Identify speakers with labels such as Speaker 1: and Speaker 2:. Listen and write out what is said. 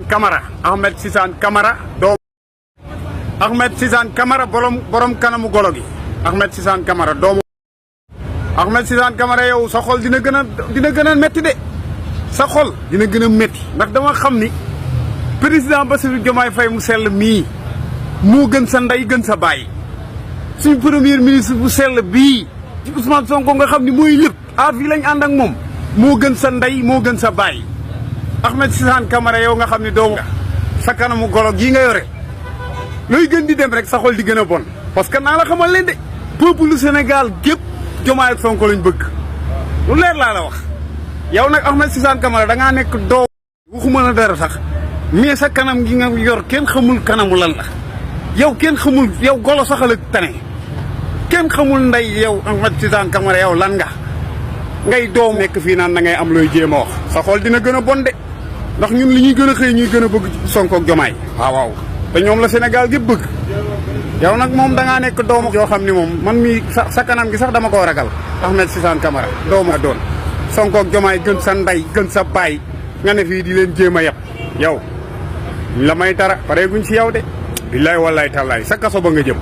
Speaker 1: Camara Ahmed Suzanne Camara doomu Ahmed Suzanne Camara borom kanamu golo gi Ahmed Suzanne Camara doomu Ahmed Suzanne Camara yow sa xol dina gën a metti de sa xol dina gën a metti ndax dama xam ni président Bassirou Diomaye Faye mu sell mii moo gën sa ndey gën sa baay suñu premier ministre bu sell bii ci Ousmane Sonko nga xam ni mooy lépp fii lañ ànd ak moom moo gën sa ndey moo gën sa baay Ahmed Suzanne Camara yow nga xam ni doomu sa kanamu golo gii nga yore looy gën di dem rek sa xol di gën a bon parce que naa la xamal leen de peuple Sénégal gépp Diomaye ak Sonko lañ bëgg lu leer laa la wax yow nag Ahmed Suzanne Camara da ngaa nekk doo waxuma la dara sax mais sa kanam gi nga yor kenn xamul kanamu lan la yow kenn xamul yow golo saxal ak tane kenn xamul ndey yow Ahmed Suzanne Camara yow lan nga ngay doom nekk fii naan da ngay am looy jéem a wax sa xol dina gën a bon de ndax ñun li ñuy gën a xëy ñuy gën a bëgg Sonko ak Diomaye waaw te ñoom la Sénégal gépp bëgg yow nag moom da ngaa nekk doomu yoo xam ni moom man mii sa kanam gi sax dama koo ragal Ahmed Suzanne Camara doomu nga doon Sonko ak Diomaye gën sa ndey gën sa baay nga ne fii di leen jéem a yab yow la may dara pare guñ ci yow de billaay wallaay tallaay sa kaso ba nga jëm